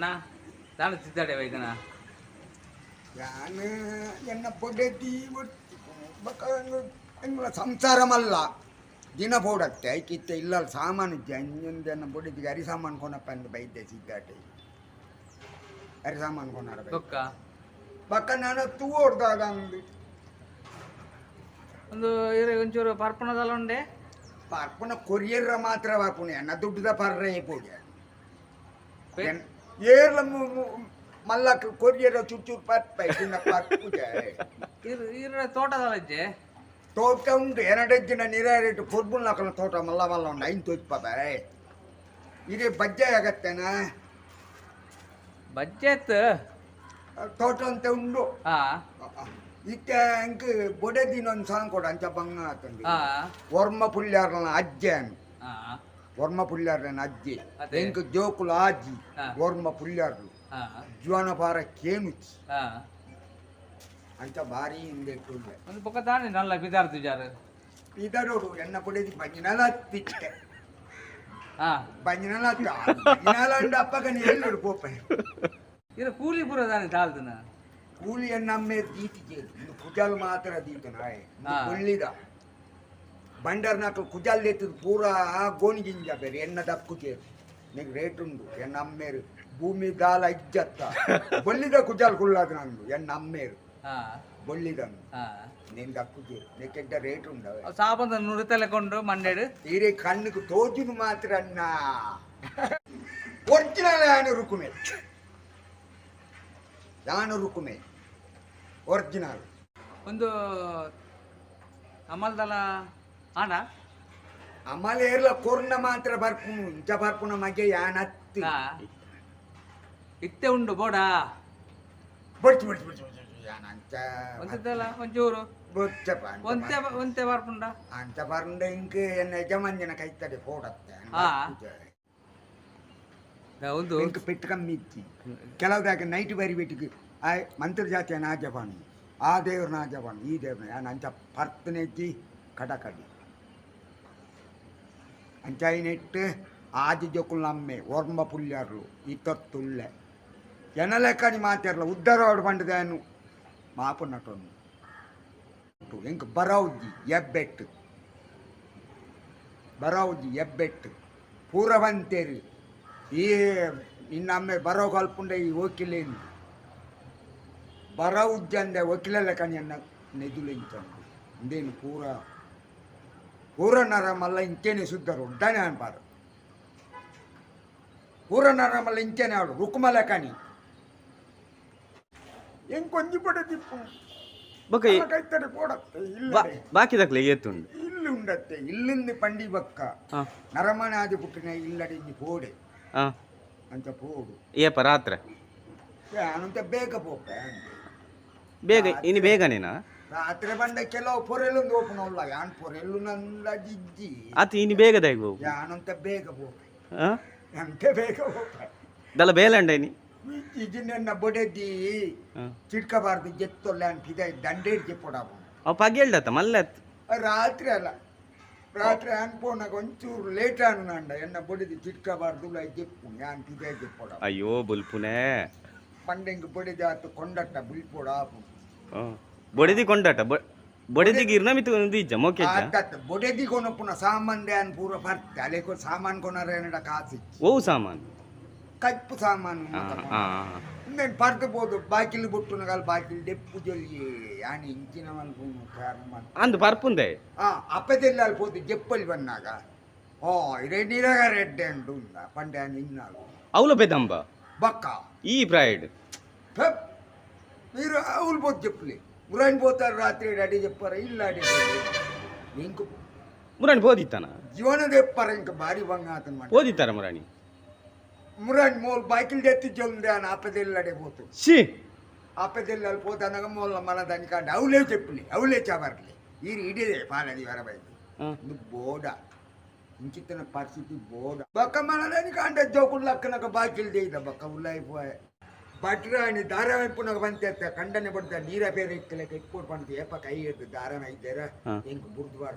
ಅಣ್ಣ ದಾನ ಸಿದ್ದಾಡೆ ವೈದನ ಯಾನ್ ಎನ್ನ ಬೊಡೆದಿ ಬೊಕ್ಕ ಎಂಗ್ಲ ಸಂಸಾರ ಮಲ್ಲ ದಿನ ಪೋಡತ್ತೆ ಐಕಿತ್ತೆ ಇಲ್ಲ ಸಾಮಾನು ಇಜ್ಜಿ ಅಂಜೊಂದು ಎನ್ನ ಬೊಡೆದಿಗೆ ಅರಿ ಸಾಮಾನು ಕೊನಪ್ಪ ಅಂದ್ ಬೈದೆ ಸಿದ್ದಾಟೆ ಅರಿ ಸಾಮಾನು ಕೊನಾರ ಬೈದೆ. ಬೊಕ್ಕ ಬೊಕ್ಕ ನಾನು ತೂವೊಡ್ದಾಗ ಅಂದು ಒಂದು ಇರೆ ಒಂಚೂರು ಪರ್ಪಣದಲ್ಲ ಉಂಡೆ. ಪರ್ಪುನ ಕೊರಿಯರ್ ಮಾತ್ರ ಪರ್ಪುನ ಎನ್ನ ದುಡ್ಡುದ ಪರ್ರೆ ಪೋಗೆ ಏರ್ಲ ಮಲ್ಲಕ್ ಕೊರಿಯರ್ ಚೂರು ಚೂರು ಪರ್ಪ ಇನ್ನ ಪರ್ಪುಜೆ. ಇರು ಇರ ತೋಟದಲ್ಲ ಇಜ್ಜೆ? ತೋಟ ಉಂಟು ಎರಡೆಜ್ಜಿನ ನೀರಾರಿಟ್ಟು ಕೊರ್ಬುಲ್ ನಾಕನ ತೋಟ ಮಲ್ಲ ಮಲ್ಲ ಉಂಟು ಐನ್ ತೋಚ್ಪ ಬೇರೆ ಇದೇ ಬಜ್ಜೆ ಆಗತ್ತೇನ. ಬಜ್ಜೆತ್. ತೋಟ ಅಂತ ಉಂಡು. ಹಾ. ಇತ್ತೆ ಅಂಕ್ ಬೊಡೆದಿನೊಂದು ಸಾಂಗ್ ಕೊಡ ಅಂಚ ಬಂಗ ಆತಂದು. ಹಾ. ವರ್ಮ ಪುಲ್ಯಾರ್ನ ಅಜ್ಜೆ ಅನ್ನು. ಹಾ. ವರ್ಮ ಪುಲ್ಯಾರ್ನ ಅಜ್ಜಿ. ಅದೇ. ಎಂಕ್ ಜೋಕುಲು ಆಜಿ. ಹಾ. ವರ್ಮ ಪುಲ್ಯಾರ್ಲು ಹಾ. ಜೀವನ ಪಾರ ಕೇನುಚಿ. ಹಾ. ಅಂಚ ಭಾರಿ ಹಿಂದೆ ಉಳ್ಳೆ. ಒಂದು ಬೊಕ್ಕ ತಾನೆ ನಲ್ಲ ಬಿದಾರ್ದು ಜಾರು. ಇದರೋಡು ಎನ್ನ ಬೊಡೆದಿ ಬಂಜಿನಲ ತಿಟ್ಟೆ. ಹಾ. ಬಂಜಿನಲ ಬಂಜಿನಲ ಅಂಡ ಅಪ್ಪಗ ನೀ ಎಲ್ಲೋಡು ಪೋಪೆ. ಇರ ಕೂಲಿ ಪೂರ ತಾನೆ ತಾಳ್ದನ? ಕೂಲಿ ಎನ್ನಮ್ಮೆ ದೀತಿ ಚೇರು ಇಂದು ಕುಜಾಲ್ ಮಾತ್ರ ದೀತನ. ಹಾ. ಒಳ್ಳಿದ ಬಂಡರ್ ನಾಕಲು ಕುಜಾಲ್ ದೇತದ ಪೂರ ಗೋಣಿ ಗಿಂಜ ಬೇರೆ ಎನ್ನ ದಕ್ಕು ಚೇರು ನಿಂಗೆ ರೇಟ್ ಉಂಡು ಎನ್ನ ಅಮ್ಮೇರು ಭೂಮಿ ದಾಲ ಇಜ್ಜತ್ತ ಬೊಳ್ಳಿದ ಕುಜಾಲ್ ಕುಳ್ಳಾದ ನಂದು ಎನ್ನ ಅಮ್ಮೇರು. ಹಾ. ಬೊಳ್ಳಿದಂದು. ಹಾ. ನೀನು ದಕ್ಕು ಚೇರು ನಿಕ್ಕೆಡ್ಡ ರೇಟ್ ಉಂಡವೆ. ಅವು ಸಾಬಂದ ನುರಿತಲೆ ಕೊಂಡು ಮಂಡೇಡು. ಈರೆ ಕಣ್ಣುக்கு ತೋಜುನು ಮಾತ್ರ ಅಣ್ಣ ಒರಿಜಿನಲ್ ಯಾನು ರುಕುಮೆ ಯಾನು ರುಕುಮೆ ಒರಿಜಿನಲ್. ಒಂದು ಅಮಲ್ದಲ ಆಂಡ. ಅಮಲೇರ್ಲ ಕೊರ್ನ ಮಾತ್ರ ಬರ್ಪುನು ಇಂಚ ಬರ್ಪುನ ಮಗೆ ಯಾನತ್ತಿ. ಹಾ. ಇತ್ತೆ ಉಂಡು ಬೋಡಾ. ಬಡ್ಚು ಬಡ್ಚು ಬಡ್ಚು ಬಡ್ಚು ಯಾನ್ ಅಂಚ. ಒಂತೆದಲ್ಲ ಒಂಚೂರು. ಬೊಚ್ಚಪ್ಪ. ಒಂತೆ ಒಂತೆ ಬರ್ಪುಂಡ. ಅಂಚ ಬರ್ಂಡ ಇಂಕ್ ಎನ್ನ ಯಜಮಾನ್ಯನ ಕೈತಡೆ ಫೋಡತ್ತೆ. ಹಾ. ಒಂದು ಇಂಕ್ ಪೆಟ್ಟು ಕಮ್ಮಿ ಇತ್ತಿ ಕೆಲವುದಾಗ ನೈಟ್ ಬರಿ ಬೆಟ್ಟಿಗೆ ಆ ಮಂತ್ರ ಜಾತಿಯ ನಾಜಪಾಣಿ ಆ ದೇವ್ರ ನಾಜಪಾಣಿ ಈ ದೇವ್ರ ಯಾನ್ ಅಂಚ ಪರ್ತನೆಜ್ಜಿ ಕಡಕಡಿ ಅಂಚಾಯಿನೆಟ್ಟು ಆದಿ ಜೊಕುಲ್ ನಮ್ಮೆ ಒರ್ಂಬ ಪುಲ್ಯಾರ್ಲು ಇತ್ತೊತ್ತುಳ್ಳೆ ಎನಲೆಕ್ಕನಿ ಮಾತಾಡ್ಲ ಉದ್ದರವಾಡು ಪಂಡದೇನು ಮಾಪು ನಟೊಂದು ಎಂಕ್ ಬರೌಜಿ ಎಬ್ಬೆಟ್ಟು ಬರೌಜಿ ಎಬ್ಬೆಟ್ಟು ಪೂರ ಬಂತೇರಿ ಈ ನಿನ್ನಮ್ಮೆ ಬರೋ ಕಲ್ಪುಂಡೆ ಈ ವಕೀಲೇನು ಬರೌಜ್ಜಿ ಅಂದೆ ವಕೀಲಲ್ಲ ಕಣಿ ಅನ್ನ ನೆದುಲಿಂಚಂಡು ಇಂದೇನು ಪೂರ ಪೂರ ನರ ಮಲ್ಲ ಇಂಚೇನೆ ಸುದ್ದರು ಉದ್ದಾನೆ ಅನ್ಪಾರು ಪೂರ ನರ ಮಲ್ಲ ಇಂಚೇನೆ ಅವಳು ರುಕುಮಲ ಕಣಿ ಎಂಕೊಂಜಿ ಪಡೆ ತಿಪ್ಪು. ಬೊಕ ಕೈತಡೆ ಪೋಡತ್ತೆ ಇಲ್ಲ. ಬಾಕಿದಕ್ಲೆ ಏತುಂಡು? ಇಲ್ಲಿ ಉಂಡತ್ತೆ ಇಲ್ಲಿಂದ ಪಂಡಿ ಬಕ್ಕ. ಹಾ. ನರಮನೆ ಆದಿ ಪುಟ್ಟಿನ ಇಲ್ಲಡೆ ಇಂಜಿ ಪೋಡೆ. ಹಾ. ಅಂಚ ಪೋಡು. ಏಪ ರಾತ್ರೆ? ಅನಂತ ಬೇಗ ಪೋಪೆ. ಬೇಗ ಇನ್ನು ಬೇಗನೇನಾ? ರಾತ್ರಿ ಬಂಡ ಕೆಲವು ಪೊರೆಲ್ಲೊಂದು ಓಪನ್ ಉಲ್ಲ ಯಾನ್ ಪೊರೆಲ್ಲು ನಂದ ಜಿಜ್ಜಿ. ಆತ ಇನ್ನು ಬೇಗ ದಾಯಿಗ್ ಹೋಗು. ಯಾನಂತ ಬೇಗ ಪೋಪೆ. ಹಾ. ಅಂತೆ ಬೇಗ ಪೋಪೆ. ದಲ ಬೇಲಂಡ ಇನಿ. ಇಜಿನೆನ್ನ ಬೊಡೆದಿ. ಹಾ. ಚಿಡ್ಕಬಾರ್ದು ಜೆತ್ತೊಲ್ಲ ಪಿದ ದಂಡೇಡ್ ಜೆಪ್ಪೊಡಾಪು. ಅವು ಪಗೆಲ್ಡತ್ತ ಮಲ್ಲತ್. ರಾತ್ರಿ ಅಲ್ಲ ರಾತ್ರಿ ಅನ್ಪೋನಾಗ ಒಂಚೂರು ಲೇಟ್ ಆನು ನಂಡ ಎನ್ನ ಬೊಡೆದಿ ಚಿಡ್ಕಬಾರ್ದು ಜೆಪ್ಪು ಯಾನ್ ಪಿದ ಜೆಪ್ಪೊಡ. ಅಯ್ಯೋ ಬುಲ್ಪುನೇ. ಪಂಡೆಂಗ್ ಬೊಡೆದಿ ಆತು ಕೊಂಡಟ್ಟ ಬುಲ್ಪೊಡಾಪು. ಬೊಡೆದಿ ಕೊಂಡಾಟ ಬೊಡೆದಿಗೆ ಇರ್ನ ಮಿತ್ತು ಒಂದು ಇಜ್ಜ ಮೋಕೆ ಇಜ್ಜ? ಆತತ್ ಬೊಡೆದಿ ಕೊನಪುನ ಸಾಮಾನ್ ಅನ್ ಪೂರ ಪರ್ತೆ ಅಲೇಕೊ ಸಾಮಾನ್ ಕೊನರ ಏನಡ ಕಾಸಿ. ಓ ಸಾಮಾನ್. ಕಪ್ಪು ಸಾಮಾನು. ಹಾ ಹಾ. ಇಂದೇನು ಪರ್ದು ಪೋದು ಬಾಕಿಲ್ ಬೊಟ್ಟುನಗಲ್ ಬಾಕಿಲ್ ಡೆಪ್ಪು ಜೊಲ್ಲಿ ಯಾನ್ ಇಂಚಿನ ಮಲ್ಪುನು ಕಾರಣ. ಅಂದು ಪರ್ಪುಂದೆ. ಆ ಅಪ್ಪದೆಲ್ಲ ಅಲ್ಲಿ ಪೋದು ಜೆಪ್ಪಲ್ಲಿ ಬನ್ನಾಗ ಓ ಇರೇ ನೀರಾಗ ರೆಡ್ಡೆ ಉಂಟು ಉಂಡ ಪಂಡೆ ಇನ್ನಾಳು. ಅವಲ ಪೆದಂಬ. ಬಕ್ಕ. ಈ ಪ್ರೈಡ್. ಫೆಪ್ మీరు ఆవులు పోతు చెప్పులే మురాని పోతారు రాత్రి అడి చెప్పారు ఇల్లు అడి ఇంక ಮುರಾಣಿ ಪೋದಿತ್ತಾನ? జీవన చెప్పారు ఇంకా భారీ బంగాతం. ಪೋದಿತ್ತಾರ ಮುರಾಣಿ? మురాని మోల్ బైకులు తెత్తి జల్ది అని అప్పదెల్లు అడే పోతు. She. అప్పదెల్లు పోతానగా మోళ్ళ మన దానికంటే అవులే చెప్పులే అవులే చవర్లే ఈ ఇడే పాలది వరబైకు. ಹಾ. నువ్వు బోడ ఇంచితన పరిస్థితి బోడ బక్క మన దానికంటే జోకులు లక్కనక బాకీలు చేయద బక్క ఉల్లైపోయా ಬಟ್ರಾಣಿ ದಾರವೆಂಪುನಗ ಬಂತೆ ಕಂಡನೆ ಬಡ್ದ ನೀರ ಬೇರೆ ಇತ್ತಲಕ ಇಪ್ಪೋಡ್ ಪಂತ ಏಪ ಕೈ ಹಿಡ್ದು ದಾರನ ಇದ್ದೇರ. ಹಾ. ಎಂಕ್ ಬುರ್ದು ಬಾರ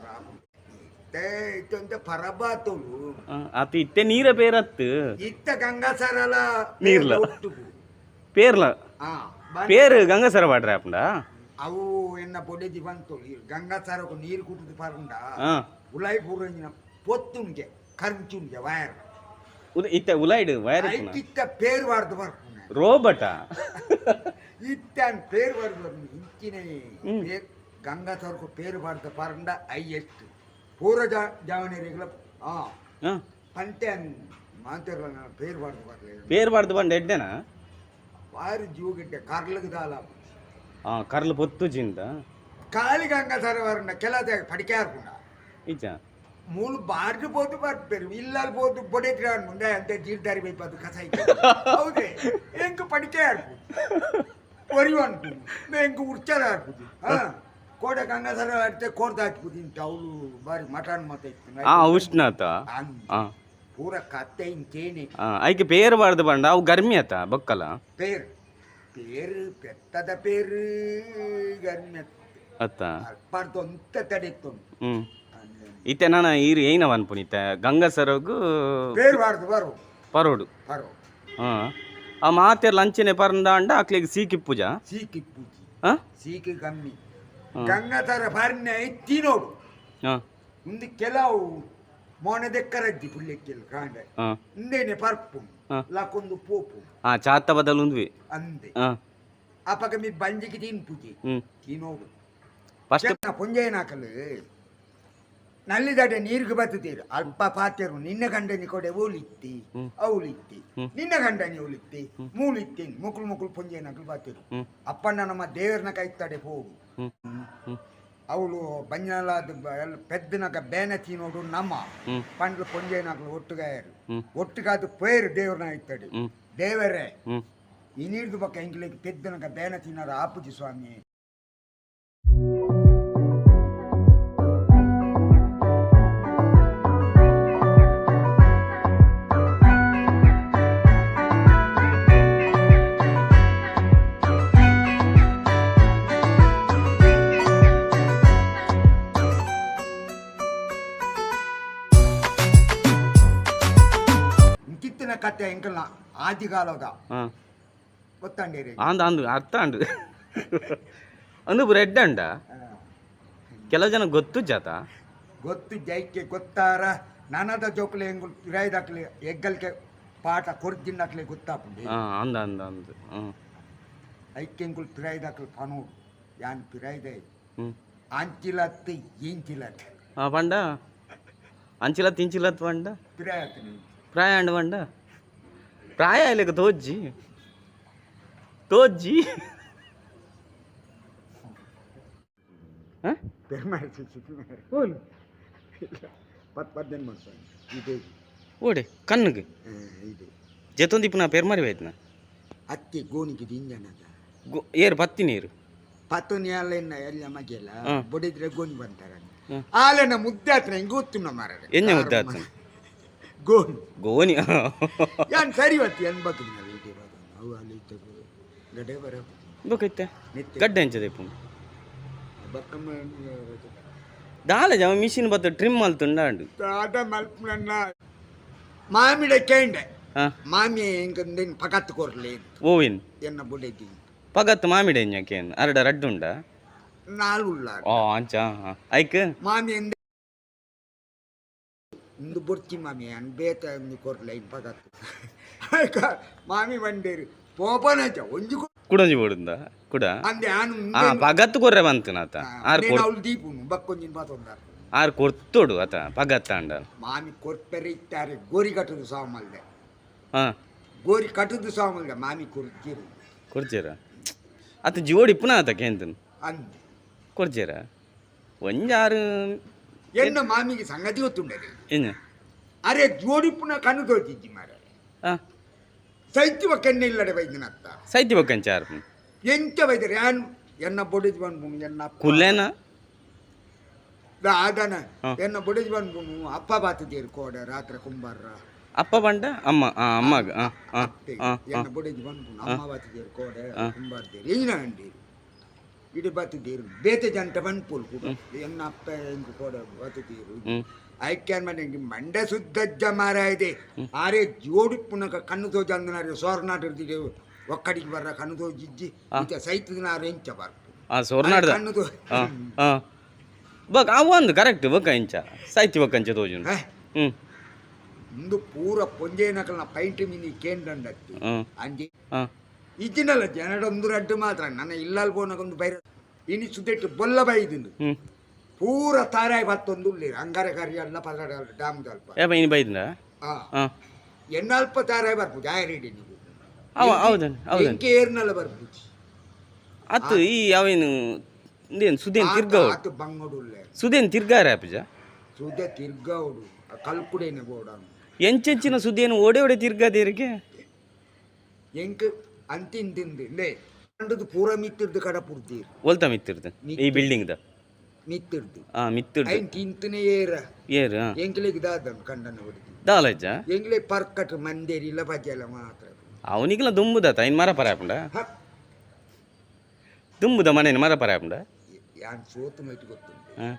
ಇತ್ತೆ ಇತ್ತೊಂತೆ ಪರಬಾತುಲು. ಆತ ಇತ್ತೆ ನೀರ ಪೇರತ್ತು. ಇತ್ತ ಗಂಗಾಸರಲ. ನೀರ್ಲ. ಪೇರ್ಲ. ಪೇರು ಗಂಗಾಸರ ಪಾಡ್ರೆ ಆಪುಂಡ? ಅವು ಎನ್ನ ಬೊಡೆದಿ ಬಂತು ಗಂಗಾಸರకు ನೀರು ಕುಟ್ಟುದು ಪರಂಡ ಉಲಾಯಿ ಪೂರಂಜಿನ ಪೊತ್ತುಂಗೆ ಕರ್ಚುಂಗೆ ವೈರ್. ಇತ್ತೆ ಉಲಾಯ್ಡ್ ವೈರ್. ಇತ್ತ ಪೇರು ವಾರ್ದು ಬರ್ಪುಂಡ. ರೋಬಟಾ? ಇತ್ತ ಪೇರು ವಾರ್ದು ಬರ್ಪುಂಡು ಇಂಚಿನ ಪೇರ್ ಗಂಗಾಸರಕು ಪೇರು ವಾರ್ದು ಪರಂಡ ಐಎಸ್ಟ್ ಪೂರ ಜಾವನೇರಿಗಳ ಪಂತೆ ಮಾತಿರಲ್ಲ ಪೇರು ವಾರ್ದು ಬರ್ಲಿ. ಪೇರು ವಾರ್ದು ಬಂಡ ಎಡ್ಡೆನಾ? ವಾರು ಜೂಗಿಡ್ಡೆ ಕರ್ಲಗ್ ದಾಲ. ಕರ್ಲು ಪೊತ್ತು ಜಿಂದ ಕಾಲಿ ಗಂಗಾಸರ ವರಂಡ ಕೆಲದ ಪಡಿಕೆ ಹಾರ್ಪುಂಡ. ಇಜ್ಜ ಮೂಲು ಬಾರ್ದು ಪೋದು ಬರ್ಪೇರು ಇಲ್ಲಲ್ ಪೋದು ಬೊಡೆತ್ರ ಮುಂದೆ ಅಂತ ಜೀರ್ದಾರಿ ಬೈಪದು ಕಸಾಯಿ ಹೌದೇ ಎಂಕ್ ಪಡಿಕೆ ಹಾರ್ಪು ಒರಿ ಅನ್ಪು ಎಂಕ್ ಉರ್ಚಾರ ಹಾರ್ಪುದು. ಕೋಡೆ ಗಂಗಾಸರ ಅಡ್ತೆ ಕೋರ್ದ ಹಾಕ್ಪುದು ಇಂತ ಅವಳು ಬಾರಿ ಮಟನ್ ಮತ ಇತ್ತು. ಉಷ್ಣತ ಪೂರ ಕತ್ತೆ ಇಂಚೇನೆ. ಐಕೆ ಪೇರು ಬಾರ್ದು ಬಂಡ ಅವು ಗರ್ಮಿ ಆತ ಬೊಕ್ಕಲ. ಪೇರು ಪೇರು ಪೆತ್ತದ ಪೇರು ಗರ್ಮಿ ಅತ್ತ ಅಲ್ಪಾರ್ದು ಅಂತ ತಡೆತ್ತು. ಇತ್ತೆ ನಾನು ಈರು ಏನ ಅನ್ಪುನಿ ಇತ್ತೆ ಗಂಗಾಸರಗು ಪೇರು ಬಾರ್ದು ಬರು ಪರೋಡು ಪರೋ. ಹಾಂ ಆ ಮಾತೆರ್ಲ ಅಂಚನೆ ಪರಂದ ಅಂಡ ಅಕ್ಲಿಗೆ ಸೀಕಿ ಪೂಜಾ. ಸೀಕಿ ಪೂಜಿ ಸೀಕಿ ಕಮ್ಮಿ ಗಂಗಾಸರ ಬಾರಿನ ತಿನ್ನೋಡು. ಮುಂದೆ ಕೆಲವು ಮೋನೆ ದೆಕ್ಕರಜ್ಜಿ ಪುಳ್ಳೆಕ್ಕೆಲ್ಲ ಕಾಂಡ ಇಂದೇನೆ ಪರ್ಪು ಲಾಕೊಂದು ಪೋಪು. ಚಾತ ಬದಲು ಉಂದ್ವಿ ಅಂದೆ ಅಪಗ ಮಿ ಬಂಜಿಗೆ ತಿನ್ಪುಜಿ ತಿನ್ನೋಡು. ಫಸ್ಟ್ ಪುಂಜಯನಾಕಲು ನಲ್ಲಿದಾಡೆ ನೀರಿಗೆ ಬತ್ತುತ್ತೀರು ಅಲ್ಪ ಪಾತೆರು ನಿನ್ನ ಗಂಡನಿ ಕೊಡೆ ಓಲಿತ್ತಿ ಅವಳಿತ್ತಿ ನಿನ್ನ ಗಂಡನಿ ಓಲಿತ್ತಿ ಮೂಲಿತ್ತಿ ಮುಕುಲು ಮುಕುಲು ಪುಂಜಯನಾಕಲು ಬಾತಿರು. ಅಪ್ಪಣ್ಣ ನಮ್ಮ ದೇವರನ ಕೈತಾಡೆ ಹೋಗು ಅವಳು ಬಂಜಾಲಾದ ಪೆದ್ದನಕ ಬೇನೆ ತಿನ್ನೋಡು ನಮ್ಮ ಪಂಡ್ಲು ಪೊಂಜೆನಾಕಲು ಒಟ್ಟುಗಾಯರು ಒಟ್ಟುಗಾದ ಪೇರು ದೇವ್ರನ ಇತ್ತಡಿ ದೇವರೇ ಈ ನೀರ್ದು ಪಕ್ಕ ಎಂಕ್ಲಿಗೆ ಪೆದ್ದನಕ ಬೇನೆ ತಿನ್ನೋರು ಆಪುಜಿ ಸ್ವಾಮಿ. ಇಂಕಿತ್ತಿನ ಕತೆ ಎಂಕಲ್ನ ಆದಿಗಾಲದ ಗೊತ್ತಾಂಡೇರಿ ಅಂದ ಅಂದು ಅರ್ಥ ಅಂಡು ಅಂದು ಬ್ರೆಡ್ ಅಂಡ ಕೆಲವು ಜನ ಗೊತ್ತು ಜಾತ ಗೊತ್ತು ಜೈಕೆ ಗೊತ್ತಾರ ನನದ ಜೋಕುಲೆ ಎಂಗುಲ್ ಪಿರಾಯ್ದಾಕ್ಲೆ ಎಗ್ಗಲ್ಕೆ ಪಾಠ ಕೊರ್ದಿನ್ನಕ್ಲೆ ಗೊತ್ತಾಪುಂಡು. ಅಂದ ಅಂದ ಅಂದು ಐಕೆಂಗುಲ್ ಪಿರಾಯ್ದಾಕ್ಲೆ ಪನೋಡು ಯಾನ್ ಪಿರಾಯ್ದೆ ಅಂಚಿಲತ್ತು ಇಂಚಿಲತ್ತು. ಪಂಡ ಅಂಚಿಲತ್ತು ಇಂಚಿಲತ್ತು ಪಂಡ ಪಿರಾಯತ್ನಿ ಪ್ರಾಯ ಅಂಡ ಪಂಡ ಪ್ರಾಯ ಇಲ್ಲಕ ತೋಜ್ಜಿ ತೋಜ್ಜಿ. ಓಡೆ ಕಣ್ಣಿಗೆ ಜೆತೊಂದಿಪ್ಪು ನಾ ಪೆರ್ಮಾರಿ ಹೋಯ್ತನ ಅತ್ತಿ ಗೋಣಿಗೆ ದಿಂಜನದ ಗೋ ಏರು ಪತ್ತಿ ನೀರು ಪತ್ತು ಅಲ್ಲ ಎಲ್ಲ ಮಗೆಲ್ಲ ಬೊಡಿದ್ರೆ ಗೋಣಿ ಬಂತಾರ ಆಲೆನ ಮುದ್ದೆ ಆತನ ಹಿಂಗೆ ಗೊತ್ತು ಮಾರ ಎಣ್ಣೆ ಮುದ್ದೆ ಆತನ ಗೋಣಿ ಗೋಣಿ ಯಾನ್ ಸರಿ ಹೊತ್ತಿ ಅನ್ಬೇಕಿದ್ನಲ್ಲ ಅವು ಅಲ್ಲಿ ಗಡ್ಡೆ ಬರ ಬೇಕೈತೆ ಗಡ್ಡೆ ಎಂಚದೆ ಪುಂಡು ದಾಲ ಜವ ಮಿಷಿನ್ ಬತ್ತ ಟ್ರಿಮ್ ಮಲ್ತುಂಡ ಅಂಡು ದಾದ ಮಲ್ಪುನನ್ನ ಮಾಮಿಡ ಕೇಂಡೆ ಮಾಮಿ ಎಂಕಂದಿನ್ ಪಕತ್ ಕೊರ್ಲಿ ಓವಿನ್ ಎನ್ನ ಬುಡೆದಿ ಪಗತ್ ಮಾಮಿಡ ಎಂಜಕೇನ್ ಅರಡ ರಡ್ಡುಂಡ ನಾಲುಲ್ಲ. ಓ ಅಂಚ ಐಕ್ ಮಾಮಿ ಎಂದ ಇಂದು ಬೊರ್ಚಿ ಮಾಮಿ ಅನ್ ಬೇತ ಇಂದು ಕೊರ್ಲೆ ಇನ್ ಪಗತ್ ಮಾಮಿ ಬಂಡೇರು ಪೋಪನಚ ಒಂಜಿ ಕುಡಂಜಿ ಬೋಡುಂದ ಕುಡ ಅಂದೆ ಆನು ಪಗತ್ ಕೊರ್ರೆ ಬಂತನಾತ ಆರ್ ಕೊರ್ ಅವಳು ದೀಪುನು ಬಕ್ಕೊಂಜಿನ ಬಾತೊಂದಾರ ಆರ್ ಕೊರ್ತೋಡು ಆತ ಪಗತ್ ಅಂಡ ಮಾಮಿ ಕೊರ್ಪೆರೆ ಇತ್ತಾರೆ ಗೋರಿ ಕಟ್ಟುದು ಸಾಮಲ್ದೆ ಗೋರಿ ಕಟ್ಟುದು ಸಾಮಲ್ದೆ ಮಾಮಿ ಕೊರ್ಜಿರು ಕೊರ್ಜೇರ ಆತ ಜೋಡಿ ಪುನಃ ಆತ ಕೇಂತನ್ ಅಂದೆ ಕೊರ್ಜೇರ ಒಂಜಾರು ಎನ್ನ ಮಾಮಿಗೆ ಸಂಗತಿ ಗೊತ್ತುಂಡರೆ ಎನ್ನ ಅರೆ ಜೋಡಿ ಪುನಃ ಕಣ್ಣು ತೋಚಿಜ್ಜಿ ಮಾರ ಸೈತ್ಯ ಕೆನ್ನೆ ಇಲ್ಲಡೆ ವೈದ್ಯನತ್ತ ಸೈತಿ ಬಕ್ಕಂಚಾರ್ ಎಂಚ ವೈದ್ಯರು ಯಾನ್ ಎನ್ನ ಬೊಡಿದ್ ಬಂದ್ಬುನು ಎನ್ನ ಕುಲ್ಲೇನ ಅದನ ಎನ್ನ ಬೊಡಿದ್ ಬಂದ್ಬುನು ಅಪ್ಪ ಬಾತಿದ್ದೀರು ಕೋಡೆ ರಾತ್ರಿ ಕುಂಬಾರ ಅಪ್ಪ ಬಂಡ ಅಮ್ಮ ಅಮ್ಮಗ ಎನ್ನ ಬೊಡಿದ್ ಬಂದ್ಬುನು ಅಮ್ಮ ಬಾತಿದ್ದೀರು ಕೋಡೆ ಕುಂಬಾರ್ದೇರು ಎಂಜಿನ ಅಂಡೀರು ಇಡಿ ಬತ್ತಿದ್ದೀರು ಬೇತೆ ಜಂಟ ಪನ್ಪುಲ್ ಕೂಡ ಎನ್ನ ಅಪ್ಪ ಎಂಕ್ ಕೊಡ ಬತ್ತಿದ್ದೀರು. ಐಕ್ಯಾನ್ ಮನೆ ಮಂಡೆ ಸುದ್ದಜ್ಜ ಮಾರಾಯ್ದೆ ಆರೆ ಜೋಡಿಪ್ಪುನಕ ಕಣ್ಣು ತೋಜಂದನಾರೆ ಸೋರ್ನಾಟಿರ್ದಿದೆ ಒಕ್ಕಡಿಗೆ ಬರ್ರ ಕಣ್ಣು ತೋಜಿಜ್ಜಿ ಈತ ಸೈತದನಾರೆ ಎಂಚ ಬರ್ಪು. ಆ ಸೋರ್ನಾಡ್ದ. ಕಣ್ಣು ತೋ ಹಾಂ ಹಾಂ ಬಕ್ ಅವು ಒಂದು ಕರೆಕ್ಟ್ ಬೊಕ್ಕ ಇಂಚ ಸಾಯ್ತಿ ಬೊಕ್ಕ ಅಂಚ ತೋಜುಂಡು. ಹೇ? ಹ್ಞೂ. ಇಂದು ಪೂರ ಪೊಂಜೇನಕಲ್ನ ಪೈಂಟ್ ಮಿನಿ ಕೇಂದ್ರಂಡತ್ತಿ. ಹ್ಞೂ. ಅಂಜಿ. ಹಾಂ. ಇಜ್ಜಿನಲ್ಲ ಜನಡೊಂದು ರಡ್ಡು ಮಾತ್ರ ನನ್ನ ಇಲ್ಲಲ್ ಪೋನಗೊಂದು ಬೈರ ಇನಿ ಸುದೆಟ್ಟು ಬೊಲ್ಲ ಬೈದಿಂದು. ಹ್ಞೂ. ಪೂರ ತಾರಾಯಿ ಬತ್ತೊಂದು ಉಳ್ಳೀರು ಅಂಗಾರೆ ಕರಿ ಅಲ್ಲ ಪಲ್ಲಾಡ ಡ್ಯಾಮ್ ಅಲ್ಪ. ಏಪ ಇನಿ ಬೈದ್ನ? ಆ. ಹಾಂ. ಎನ್ನಲ್ಪ ತಾರಾಯಿ ಬರ್ಪುಜಿ ಆಯರೆಡಿ ನೀವು. ಅವ ಹೌದನ್ ಹೌದನ್. ಎಂಕೆ ಏರ್ನಲ್ಲ ಬರ್ಪುಜಿ. ಅತ್ತು ಈ ಅವೇನು ಇಂದೇನು ಸುದೇನ್ ತಿರ್ಗಾವಡು. ಆತು ಬಂಗಡುಲ್ಲೆ. ಸುದೇನ್ ತಿರ್ಗಾರೆ ಆಪುಜ. ಸುದೆ ತಿರ್ಗಾವಡು ಕಲ್ಕುಡೇನೆ ಬೋಡ. ಎಂಚೆಂಚಿನ ಸುದೇನು ಓಡೆ ಓಡೆ ತಿರ್ಗಾದೇರಿಗೆ. ಎಂಕ್ ಅಂತಿನ್ ತಿಂದು ಲೇ ಕಂಡದು ಪೂರ ಮಿತ್ತಿರ್ದು ಕಡ ಪುಡ್ತೀರ್. ಒಲ್ತ ಮಿತ್ತಿರ್ದು ಈ ಬಿಲ್ಡಿಂಗ್ದ? ಮಿತ್ತಿರ್ದು. ಹಾಂ ಮಿತ್ತಿರ್ದು. ಐನ್ ತಿಂತನೇ ಏರ. ಏರು ಹಾಂ. ಎಂಕ್ಲೆಗ್ ದಾದನ್ ಕಂಡನ ಹೊಡಿತಿ. ದಾಲಜ್ಜ. ಎಂಗ್ಲೆ ಪರ್ಕಟ್ ಮಂದೇರಿಲ್ಲ ಬಜೆಲ್ಲ ಮಾತ್ರ. ಅವನಿಗೆಲ್ಲ ದುಂಬುದಾತ ಇನ್ ಮರ ಪರ ಆಪುಂಡ. ಹ. ದುಂಬುದ ಮನೇನು ಮರ ಪರ ಆಪುಂಡ. ಯಾನ್ ಸೋತು ಮೈಟ್ ಗೊತ್ತುಂಟು. ಹಾಂ.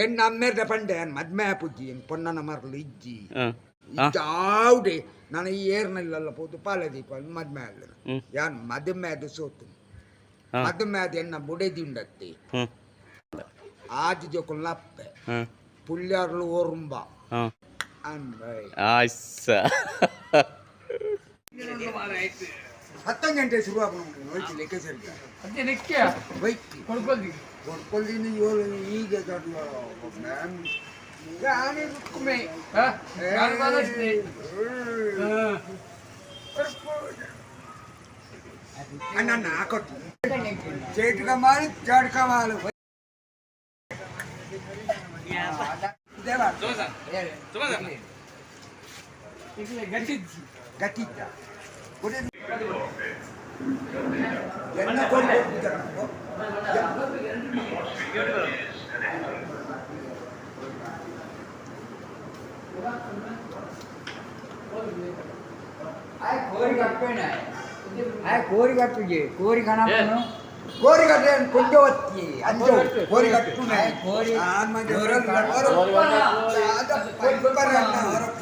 ಎಣ್ಣ ಅಮ್ಮೇರ್ದ ಪಂಡೆ ಯಾನ್ ಮದ್ಮೆ ಆಪುಜ್ಜಿ ಎನ್ ಪೊನ್ನನ ಮರಲು ಇಜ್ಜಿ. ಹಾಂ ಹಾಂ. ಇಜ್ಜಾವುಡೆ ನಾನು ಈ ಏರ್ನಲ್ಲೆಲ್ಲ ಪೋತು ಪಾಲದೀಪ ಮದ್ಮೆ ಅಲ್ಲ. ಹ್ಞೂ. ಯಾನ್ ಮದುಮೆ ಅದು ಸೋತು. ಹಾಂ. ಮದುಮೆ ಅದು ಎನ್ನ ಬುಡೆದಿ ಉಂಡತ್ತೆ. ಹ್ಞೂ. ಆಜಿ ಜೋಕುಲ್ ಅಪ್ಪೆ. ಹಾಂ. ಪುಲ್ಯಾರ್ಲು ಒರುಂಬ. ಹಾಂ. ಅನ್ವಯ್. ಆಯ್ಸ. 10 ಗಂಟೆ ಶುರು ಆಗೋಣ ಹೋಯ್ತು ಲೆಕ್ಕ ಸರಿ. ಅದೇ ನಿಕ್ಕೆ. ಹೋಯ್ತು. ಕೊಡ್ಕೊಳ್ದಿ. ಕೊಡ್ಕೊಳ್ಳಿನಿ ಏಳು ಈಗ ದೊಡ್ಡ ಮ್ಯಾಮ್ ಯಾನೇ ರುಕ್ಕುಮೆ. ಹಾ ನಾನು ಬಾಲಸ್ತಿ. ಅಣ್ಣ ನಾಕೊಟ್ಟು ಚೇಟ್ಕ ಮಾಲು ಚೇಟ್ಕ ಮಾಲು ಇದೇವಾ ಗಟ್ಟಿಜ್ಜಿ. ಗಟ್ಟಿದ್ದ ಕೊಡಿ ಎನ್ನ ಕೊಡಿ ಕೊಡ್ಬಿಟ್ಟ. ಕೋರಿ ಕಟ್ಟಬೇಡ ಕೋರಿ ಕಟ್ಟುಜಿ ಕೋರಿ ಕಣಪ್ಪನು. ಕೋರಿ ಕಟ್ಟೆ ಕೊಂಚ ಒತ್ತಿ ಅಂಜು ಕೋರಿ ಕಟ್ಟು. ಕೋರಿ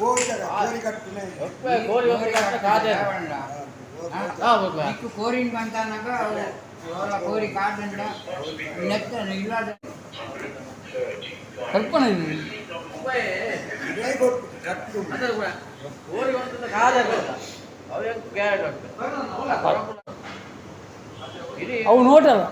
ಕೋರಿ ಕಟ್ಟುನೆ. ನಿಕ್ಕು ಕೋರಿನ ಬಂತಾನಾಗ ಕೋರಿ ಕಾಟಂಡ ನೆತ್ತ ಇಲ್ಲ. ಕಲ್ಪನೆ. ಇದೇ ಕೊಟ್ಟು ಕಟ್ಟು. ಅವು ನೋಟಲ್ಲ.